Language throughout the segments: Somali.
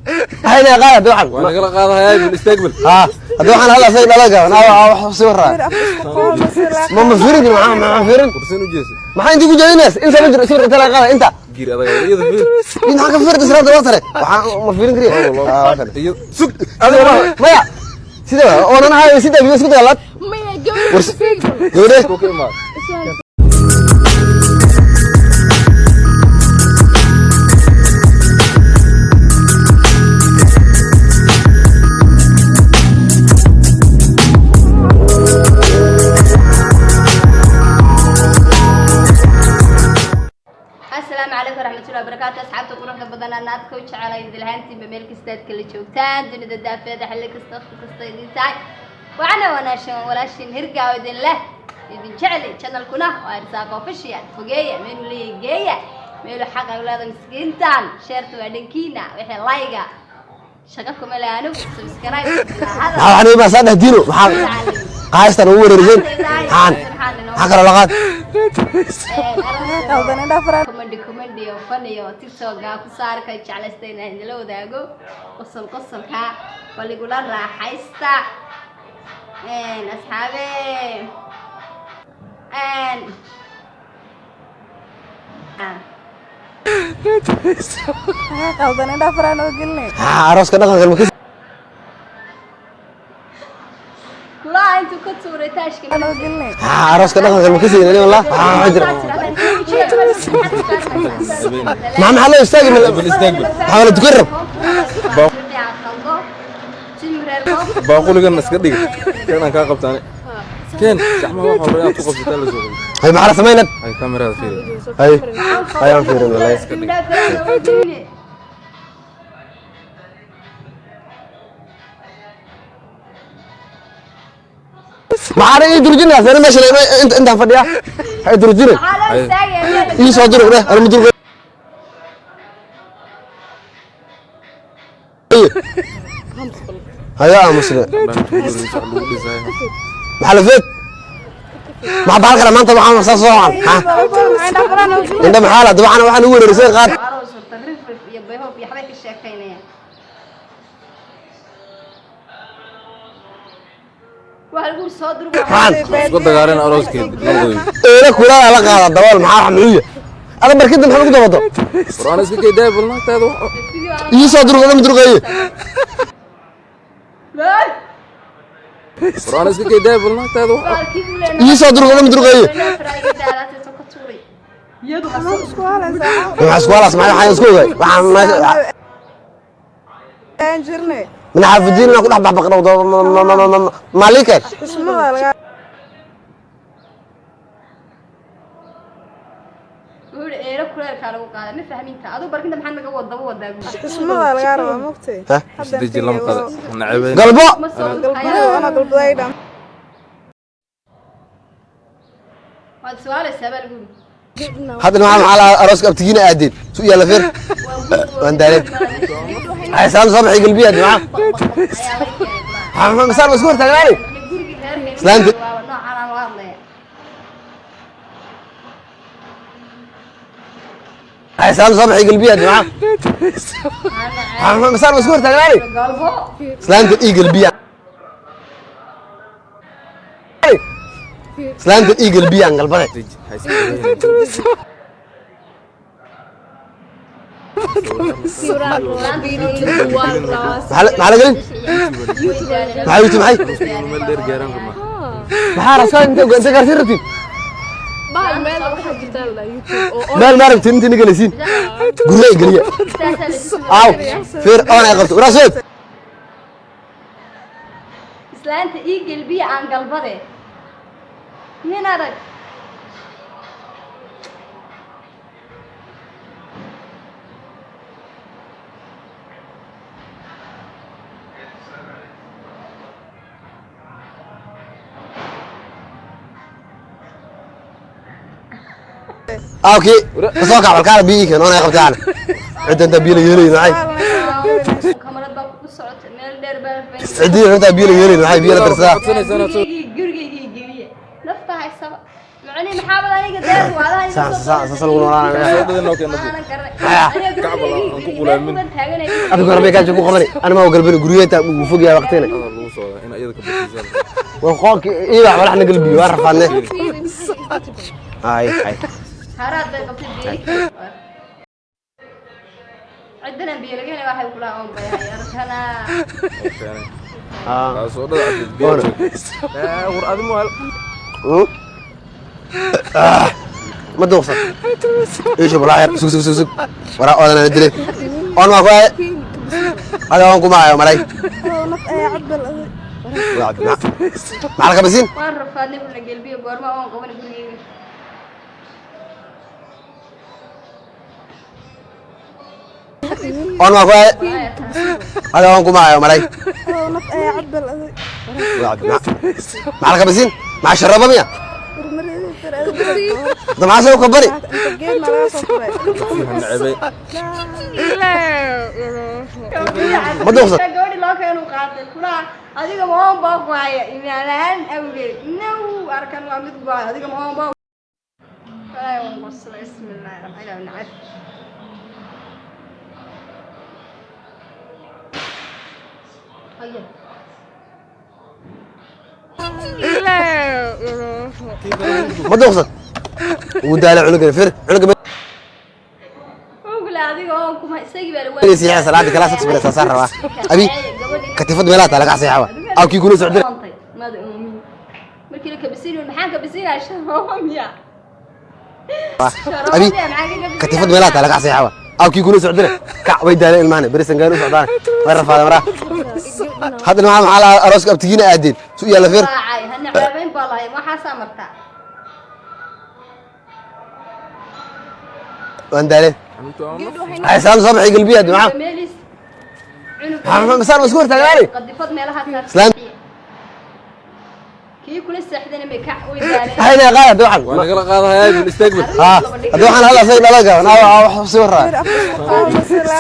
Hayna qaada waxan. Waa nagala qaadahayaa, bal istaag bal. Ha, hadda waxaan hadla asaga dhalaga naa wax sawir raa. Ma fiirin, maxaa fiirin? Kursan u jeeso. Maxaa intii ku jeedinays? Inta ma jiro sawir, inta laga qaada inta. Giir adag iyada fiir. In maxaa ka fiirta siraada waa tare? Waxaan ma fiirin kariya. Ah, waa. Iyo sug. Adiga maya sida oonan hayo sida biyo isku dagaalaad. Maya, gabadha. Gabadhe. Ku ka imaad. Asalaamu calaykum waraxmatullahi wabarakaatu. Asxaabta quruxda badan aan aadka u jecelay, dilhaantiinba meel kasta aad kala joogtaan dunida daafeeda, xilli kasta, waqti kasta idin tahay, waxaana wanaashan walaashin Hirgaaw idin leh, idin jeceli. Channelkuna waa Irsaaq Official. Fogeeya meeluu leeyahay, geeya meeluu xaqa u leeda miskiintan. Sheerta waa dhankiina, wixii layga shaqo kuma leh anigu. Subscribe. Maxaa waxaan imaa saa dheh diino, maxaa qaastan ugu wareeriseen? Maxaa kaloo la qaad? Comedy, comedy oo funny oo TikTok-ga ku saarka jeclaysta inaan idinla wadaago qosol, qosolka bal igula raaxaysta. Asxaabe, Maxaa arooska dhaqanka ma ka kulaha intuu ka tuuray taashka. Maxaa arooska dhaqanka ma ka siinin wallah? Maxaa jira? Maxaa loo istaagi? Bal istaag bal. Maxaa la tukan rab? Baaquligan iska dhig, kan aan kaa qabtaane keen. Gacmaha waxa walba inaad ku qabsataa la soo qabay. Hay, maxaa la samaynad? Ay, kamerada fiiri. Hay, hayaan fiirin wallahi. Maxaa ii durjinaa seena meesha intaan fadhiya? Hay, durjinin. Ii soo durug dheh, anuma durug. Haya, aamusne. Dhan tuulada wax lagu dhisaayo. Maxaa la feed? Maxaa bahal kale maanta? Waxaan saa soo wacan ha indha. Maxaa la waxaan ugu wareerisay qaad. Aroos horta rif rif iyo bayhoob iyo waxbay ka sheekaynayaan. Waa lagu soo durug. Maxaan Isku dagaaleen arooskeed noqday. Eela kulaa la qaada dabool. Maxaa wax muxuu yahay? Ada barkinta maxaa lagu dabado? War aan iska kaydaay bal naagtaada wax. Ii soo durug, anuma durugaye. War aan iska kaydaay bal naagtaada wax. Ii soo durug, anuma durugaye. Maxaa isku halaas? Maxaa waxaan isku ogay? Waxaan min xaafidiin inaan ku dhex baxbaqno maalikan. Wuxuu eero kuleelkaa lagu qaaday, ma fahminta aduu barkinta maxaa naga wadaba wadaa guud? Ha? Isdeji, lama qada nacebeyn. Galbo. Ma soo durugaya, waad su-aalaysaa baa lagu yidhi. Hadda maxaa la arooska abtigiina aadeen su yaala feer waan daaleen. Ay, saan soo baxay galbiya maxaa maxaa masaar isku hortaagnaani? Gurigii reerka Islaanta- waaba noocan aan la hadlaya. Ay, saan soo baxay galbiya maxaa maxaa masaar isku hortaagnaani? Galbo. Islaanta ii galbiya, islaanta ii galbiyaan galbade. Isdeji, ha iska cebeyn. Maxaa la gelin? Maxaa YouTube maxay? Meel dheer gaaraan rabnaa. Maxaa rasaa inta gaarsiin rabtiin? Bahal meel waxaa jirtaa la YouTube oo Meel ma rabtiin inta nigalaysiin gurya i geliya. Aaw feer oon ay qabto waraasweed. Islaanta ii gelbiya aan galbade, nin adag. Aawkii kasoo kac balkaala biyo ii keen, oon ay qabtay ana cidda intaa biyo la yeelayn maxay? Kamarad baa kugu socota meel dheer baa. Ciddii intaa biyo la yeelayn maxay? Biyo la darsadaa. Codsanaysaa inaad soo Gurigaygii geliya, nafta haysaba macnaheedu. Maxaa aniga deer waadaha? Saas lagu noolaanaya. Soo dhadan noo keen nabdi. Kacbal aan ku qulaamin. Adigu hore bay gaajo ku qabani. Ana ma galbani guriyada uu fog yahay waqtina. Adaa lagu socdaa in iyada ka basiisaan. Waa qoonki iyo wax walax nagalbiyo waa rafaadne. Ay ay. Haraad bay qabtay biyo. Ciddana biyo laga helay waxay kula oon bay arkana. Oo keenay. Ah. Aa, soo dhada caddeed biyo Oona. joog. War adi ma Ah. Ma duuqsan. Iisho balaa yar sug sug sug sug. Waraa oodana dilay. Oon waa ku ay. Ada oon kuma hayo malay. Maxaa laga basiin? Waan rafaadnay buu na gelbiyo goorma oon qaban gurigeyga. Oon waa ku ay. Ada oon kuma hayo malay. Maxaa laga basiin? Maxaa sharaba miya? Da maxaa soo kabani? Fiihan necebay. Ma duuqsan. Gabadhi loo keenu qaatay kula adiga ma oon baa ku haya imaan lahaan awgeed now arkan waa mid go'ay adiga ma oon baa. Walaahi waan qoslay, bismillaahi raxmaani raxiim. Haya. Ma duuqsan. Ugu daala cunuga fir cunuga. Ogla adiga oon kuma isagii baa lagu Siixay salaada kala sax baa saar rabaa. Abi katifad meelaha taa laga seexaa. Aw kii kula socday. Maada uumin markii la kabisiin maxaan kabisiinaa sharoobo miya? Abi katifad meelaha taa laga seexaa. Aw kii kula socday. Kac way daaleen ilmahan barisan gaar u socdaan. Way rafaadeen maraa. Hadda maxaa la arooska abtigiina aadeen. Su yaala fir. Raacay hana caabeyn baa lahay waxaasaa martaa. Waan daaleen. Xanuunta waa naf. Ay saan soo baxay galbiya hadda maxaa? Meelis cunug. Maxaa masaan isku hortaagnaani? Qadifad meelaha taas. Islaan. Kii kula seexdana may kac way daaleen. Hayna qaad hadda waxaan. Waa nagala qaadayaa bil istaag bil. Ha hadda waxaan hadla asay dhala gaaban. Aw aw wax sii waraa.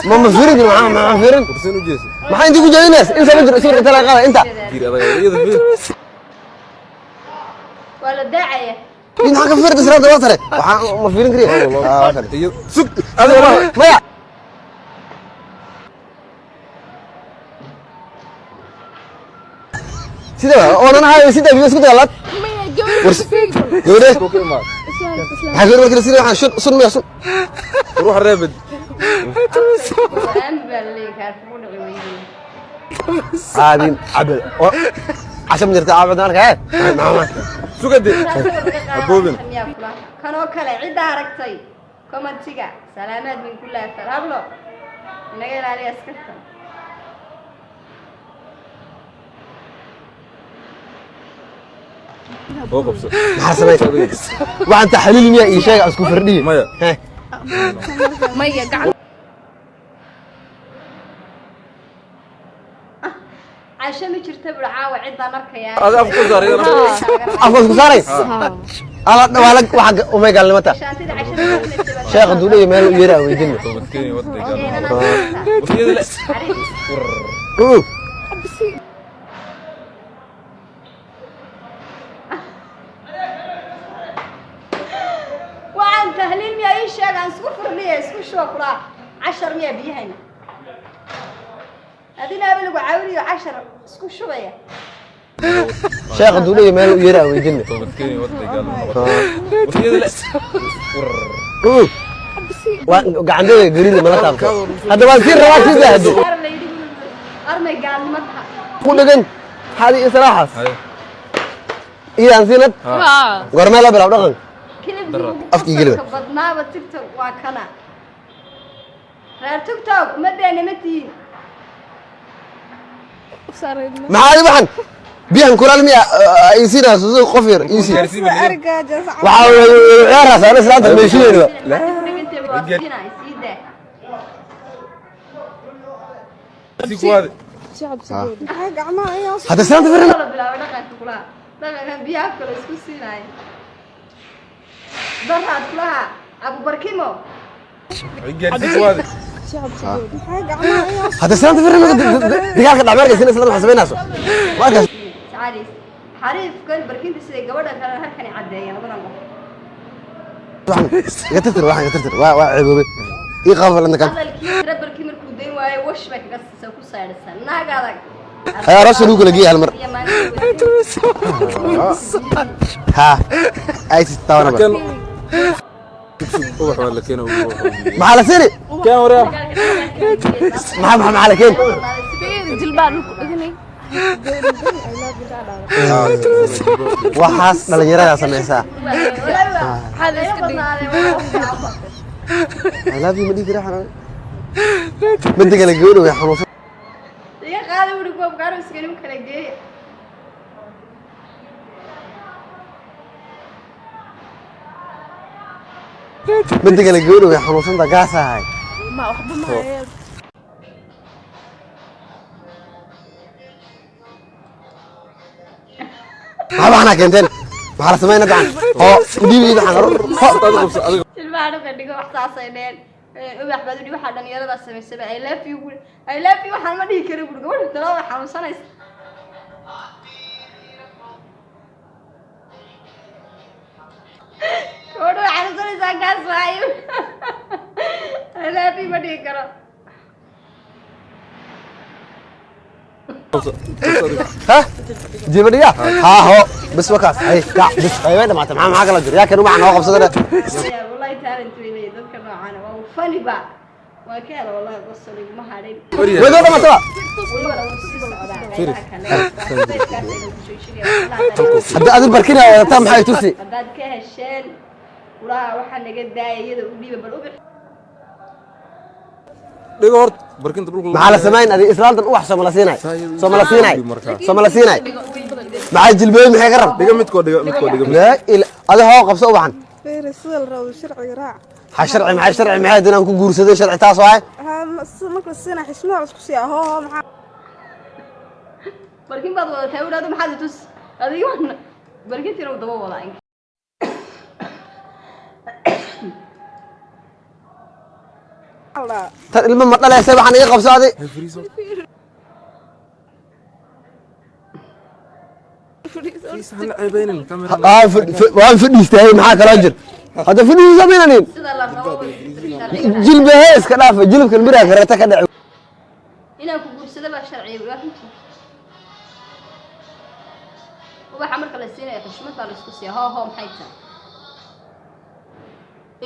Ma fiirin maxaa fiirin? Kursin u jeesa. Maxaa intii ku jeedinays? Inta ma jiro sawir inta laga qaada inta. Fiir adag iyada fiir. Waa la daacaya. In maxaa ka fiirta siraada waa tare. Waxaan ma fiirin kariya. Ah waa tare. Iyada sug. Adiga maya. Sida oonan hayo sida biyo isku dagaalaad. Gabadhe. Ku ka imaad. Maxaa gabar markii la siinayo waxaan sun sun miya sun. Ruux reebid. Go-aan baa la leeyahay kaar kugu dhici weydey. Caabin cabel. Casha ma jirta caabad marka ee. Maxaa Sugade. Aboobin. Kanoo kale cidda aragtay commentiga salaamaad min kulli afar hablo inaga ilaaliya askarta. Oo qabso. Maxaa samay? Waxaan taxliil miya ii sheeg isku firdhiye. Maya. Heh. Maya gacan. Casho ma jirta bur caawa ciddaan arkayaa. Ada afku saar iyada. Afka isku saaray. Ala waa la waxa umay gaalnimata. Shaantida cashada ma jirta. Sheekh duudhay meel u yeeraa weydin. Toobad keeni wadda gaal. Iyada le. Waxaan tahliil miyaa ii sheeg aan isku furniya isku shuba kulaa cashar miyaa biyahayna adina aba lagu caawinayo cashar isku shubaya. Sheekh duudhay meel u yeeraa weydin. Toobad keeni wadda gaal. Iyada le. Waa gacantayda gariin mala taabto. Hadda waan sii rabaa sii daahdo. Ar la yidhi armay gaalnimo taha. Ku dhagan. Hadi israaxas. Haye. Iidaan siinad. Goormee la bilaab dhaqan? Kilibkii ugu Afkii geliba. qosolka badnaaba TikTok waa kana reer TikTok umaddeena ma tihiin. Maxaa adi waxan? Biyahan kulaal miya ay siinaa soo qof yar ii sii. Gaarsiin bal. Waxaa ciyaaraas ana islaanta meeshiinayna. Sii daa. Si kuwaade. Hadda islaanta firin. La bilaabo dhaqanka kulaha dhaqankan biyaha afka la isku siinaayo daraad kulaha abubarkimo. Gaarsiin kuwaade. Hadda islaanta firin dagaalka dhacmeerka siin islaanta waxay samaynayso. Waa arkaas. Sacaaliis xariifkan barkinta siday gabadha kale halkani caddeeyeen labadan qof. Iga tirtir waxaan, iga tirtir. Waa ceeboobay. Ii qabo lana kan. Hadalkii rabarkii markuu dayn waayo, wash bay kaga siisa ku saydhsan naag adag. Hay, aroos lagu kala geeyay hal mar. Iyo maanta. Ha ay si tawana. Keen, ubax waa la keena, ubax. Maxaa la siini? Keen waryaa. Maxaa la keen? Fiiri, jilbaa dhulku dhiganay. Waxaas dhalinyarada sameysaa. Maxaad iska dhigay? I love you ma dhihi kara xanaan. Midda kale, gabadha way xanuunsan. Iga qaada wuri, koobka arooska inu kala geeya. Midda kale, gabadha way xanuunsantaa, gaas ahay. Ma waxba ma hayeen. Maxaa waxanaa keenteen? Maxaa la sameynaa gacan hoo udhiibi waxaan ho. Adiga qabso, adiga. Jilbaha dhulka dhigo, wax saasay dheen. Ubax baad udhi, waxaa dhalinyarada samaysaba. I love you buri, I love you waxaan ma dhihi karin buri. Gabadha talada way xanuunsanaysa. Gabadha way xanuunsanaysaa, gaas waayo, I love you ma dhihi karo. Qabso, qabso adiga. Ha jiba dhiga ha ho bas wakaas hay kac bas ay way dhamaatay. Maxaa kala jir yaa kan ubaxa noo qabsadana? Ya, wallahi talent way leeyihiin dadka noocan, waa funny ba, waa ka hela wallahi, qosol iguma hadhin. Waryaa. Way noo dhamaatay. Weliba lagu sii socdaa Fiiri. qaybaha kale. Qaybkaas aynu ku soo sheegaya. Hadda adin barkinaa wadataa, maxay tusi? Haddaad ka hesheen ulaha, waxaa naga daaya iyada u dhiiba bal ubix. Dhigo horta barkinta dhulka. Maxaa la samayn adi islaantan ubax sooma la siinay, sooma la siinay, sooma la siinay? Maxaa jilbooy, maxay ka rab? Dhigo midkoo, dhigo midkoo, dhigo mid. Laa ila adi hoo qabso ubaxan. Fiiri, sida la rabo sharciga raac. Ha sharci maxay, sharci maxay hadii aan ku guursaday, sharci taas waay. Haa, sida marka la siina xishmada isku siiya, hoo hoo maxaa? Barkin baad wadataa udhaado, maxaad i tus adiga barkintiina uu daba wadaa. La dhahaa? Tan ilmo ma dhaleysay, waxaan iga qabso adi. Hay, fariiso. Fariiso, hana ceebeynin kamera. Waan fadhiistay, maxaa kaloo jir hadda fadhiisa minanin? Sida la rabo sharciga. Jilbahe iska dhaafa, jilibkan miraa kareeta ka dhaci. Inaan ku guursado baa sharciya, waa runtii. Ubaxa marka la siinayo xushmad baa la isku siiya. Hoo hoo maxay tahay?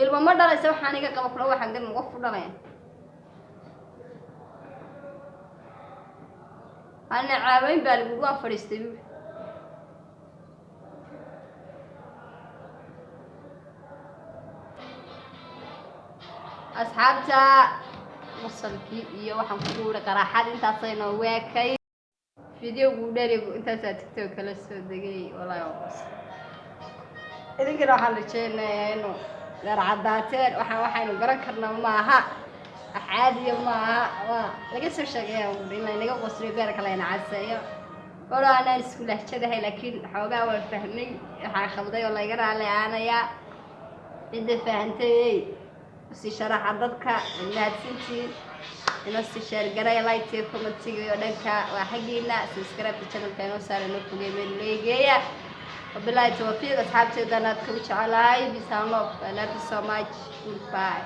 Ilmo ma dhalaysa, waxaan iga qaba kula, waxaan garan qof ku dhalaya. Ana caaweyn baa lagu, waan fadhiistay buuri. Asxaabta, wasalkii iyo waxaan ku guuray qaraaxad intaasay noo weekay. Videogu dheerigu intaasaa TikTok kala soo degay. Walaahi waa qosol. Idinkana waxaan rajeynayaa inuu dheer caddaateen. Waxaynu garan karna maaha, wax caadiya maaha, waa laga soo sheegaya in laynaga qosliyo, beerka layna caseeyo. Walo anaan isku lahjadahay, laakiin xoogaa waan fahmay. Waxaa khalday oo layga raali aanayaa cidda fahantay. Usii sharaxa dadka, mahadsantiin. Inoo sii share garay, like iyo commentiga iyo dhanka waa xaggiina. Subscribe channelka inoo saara, inoo fogey meel leegeeya. Wabillahi tawfiiq. Asxaabteedana aad kagu jecelahay, peace and love. I love you so much. Goodbye.